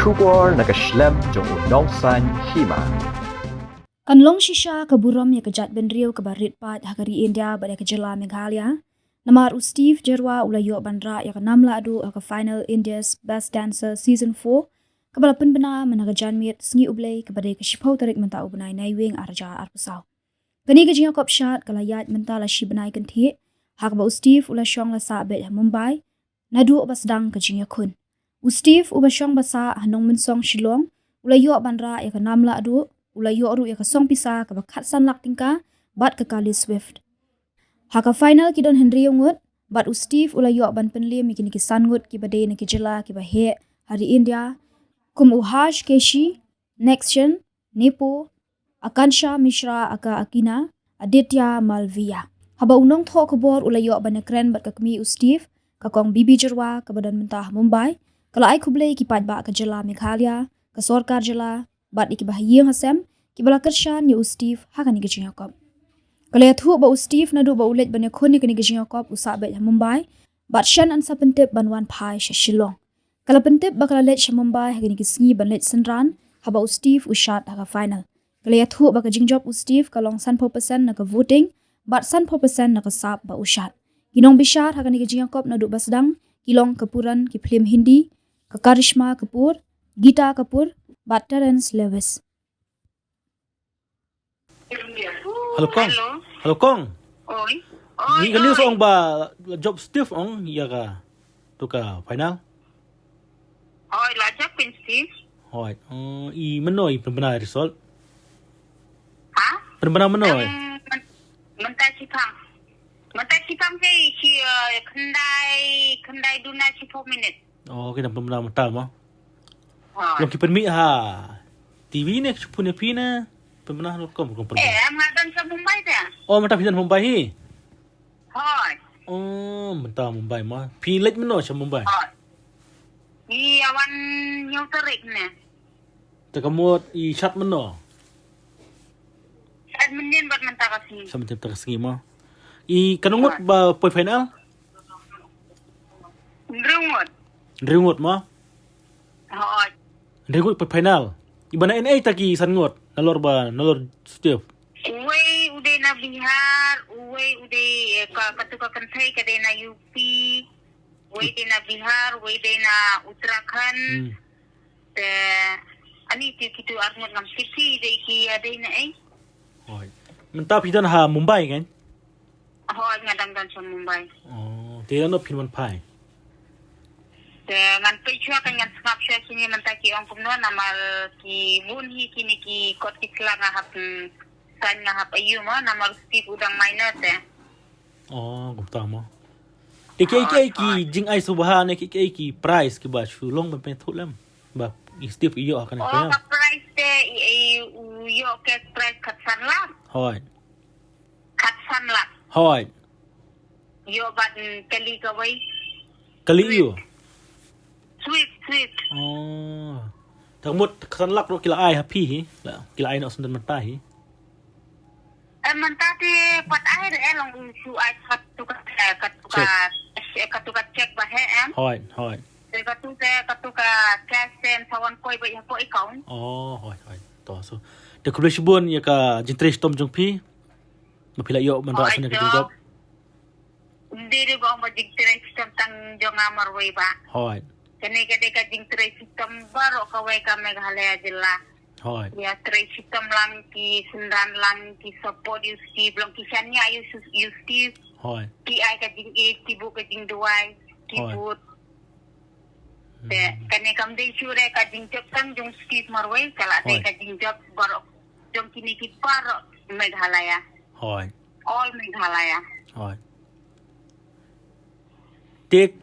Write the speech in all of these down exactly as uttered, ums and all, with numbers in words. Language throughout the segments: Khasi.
Khubor na ka shlem jong u nongsaiñ hima. Kan long shisha ka burom ïa ka jaitbynriew kaba rit paid ha ka ri India bad ïa ka jylla Meghalaya. Namar u Steve Jyrwa u la ïoh ban rah ïa ka nam lahduh ha ka final India's Best Dancer Season four, kaba la pynbna mynha ka janmiet Sngi U Blei kaba dei ka shiphew tarik mynta u bnai Naiwieng arhajar arphew saw. Kane ka jingïakop shad ka la ïaid mynta la shi bnai kynthieh, ha kaba u Steve u la shong la sah beit ha Mumbai naduh ba sdang ka jingïakhun. U Steve uba shong ba sah ha Nongmynsong Shillong u la ïoh ban rah ïa ka nam lahduh, u la ïoh ruh ïa ka song pisa kaba khatsan lak tyngka bad ka Kali Swift. Ha ka final ki don hynriew ngut, bad u Steve u la ïoh ban pynliem ïa kine ki san ngut kiba dei na ki jylla kiba heh ha ri India, kum u Harsh Keshi, Nextion, Nepo, Akansha Mishra aka Akina, Aditya Malviya. Haba u nongthoh khubor u la ïoh ban ïakren bad ka kmie u Steve, ka Kong Bibi Jyrwa kaba don mynta ha Mumbai, ka la ai khublei ki paidbah ka jylla Meghalaya, ka sorkar jylla, bad ïa kiba ha ïing ha sem kiba la kyrshan ïa u Steve ha kane ka jingïakop. Ka la ïathuh ba u Steve naduh ba u leit ban ïakhun ïa kane ka jingïakop u sah beit ha Mumbai, bad shen yn sa pyntip ban wan phai sha Shillong. Ka la pyntip ba ka la leit sha Mumbai ha kine ki sngi ban leit synran, haba u Steve u shad ha ka final. Ka la ïathuh ba ka jingjop u Steve ka long sanphew percent na ka voting, bad sanphew percent na ka sap ba u shad. Ki nongbishar ha kane ka jingïakop naduh ba sdang ki long ka Puran ki phlim Hindi, ka Karishma Kapoor, Geeta Kapoor, bad Terence Lewis. Hello, Kong. Hello. Hello, Kong. Oi. Oi, ni ka news ong ba la jop Steve ong ïa ka, to ka final. Oi, la jop pyn Steve. Hoi. Oh, i mynno i pynbna result? Ha? Pynbna mynno? Em, men-, mynta shipang. Mynta shipang te shi, eh, khyndai, khyndai duna shiphew minit. Oh, ki dang pynbna mynta mo. Hoi. Long ki pynmih ha T V ne, ki pynmih phi ne, pynbna rukom, rukom pynbna. Eh, nga don sha Mumbai te. Oh, mynta phi don Mumbai hi. Hoi. Oh, mynta Mumbai mo. Phi leit mynno sha Mumbai? Hoi. Ïa wan hynñiew tarik ne. Te ka mut i shad mynno? Shad mynnin bad mynta ka sngi. Shad mynnin bad mynta ka sngi mo. I katno ngut ba poi final? Hynriew ngut. Hynriew ngut mo? Hooid. Hynriew ngut poi final. I ba na N A ta ki san ngut. Nalor ba, nalor Steve. Uwei u dei na Bihar, uwei u dei, eh, ka, katu ka kynthei ka dei na U P. Uwei dei na Bihar, uwei dei na Uttarakhand. Hmm. Te, ani ti kitu ar ngut ngam tip hi dei ki, eh, dei na ei. Hooid. Mynta phi don ha Mumbai kan? Hooid, nga dang don sha Mumbai. Oh, te lano phin wan phai? Te ngan peit shuwa kan ngan sngap shuwa shini mynta ki ong kumno namar ki bun hi kine ki kot ki sla nga hap, mm, saiñ nga hap aiu mo namar u Steve u dang minor te. Oh, kumta mo. Te ki, ki, ki jingai sngewbha ne ki, ki, ki prize kiba shu long ban pynthut lem. Ba i Steve ïoh ha kane ka. Oh, ka prize te i, i u ïoh cash prize khatsan lak. Hooid. Khatsan lak. Hooid. Ïoh bad, mm, kali kawei. Kali ïoh. Swift, Swift. Oh. Te ka mut khatsan lak ruh ki la ai ha phi hi. La, ki la ai noh shen mynta hi. Eh, mynta te pat ai re, eh, long u shu ai katu ka, eh, katu ka, eh, katu ka check ba heh em. Hooid, hooid. Te katu te, katu ka cash te sa wan poi ba ïa poi account. Oh, hooid, hooid. To so. Te khublei shibun ïa ka jingtrei shitom jong phi. Ba phi la ïoh ban rah sha kane ka jingjop. Ym dei re ba ong ba jingtrei shitom tang jong nga marwei ba. Hooid. Kane ka dei ka jingtrei shitom baroh kawei ka Meghalaya jylla. Hooid. Ïa trei shitom lang ki synran lang ki support ïa u Steve, long ki shaniah ïa u Steve. Hooid. Ki ai ka jingïeit, ki buh ka jingduwai, ki bud. Te kane kam dei shuh re ka jingjop tang jong u Steve marwei, ka la dei ka jingjop baroh jong kine ki baroh Meghalaya. Hooid. All Meghalaya. Hooid. Te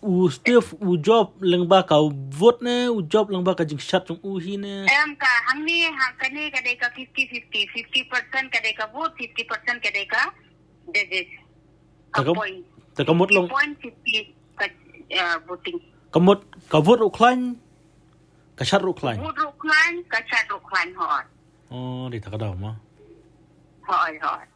u Steve u jop lyngba ka vote ne u jop lyngba ka jingshad jong u hi ne? Em, ka hangne, hang kane ka dei ka fifty fifty, fifty percent ka dei ka vote, fifty percent ka dei ka judges. Ka point. Te ka mut long fifty point fifty ka, eh, voting. Ka mut ka vote ruh khlaiñ, ka shad ruh khlaiñ. Vote ruh khlaiñ, ka shad ruh khlaiñ, hooid. Oh, dei ta ka daw mo. Hooid, hooid.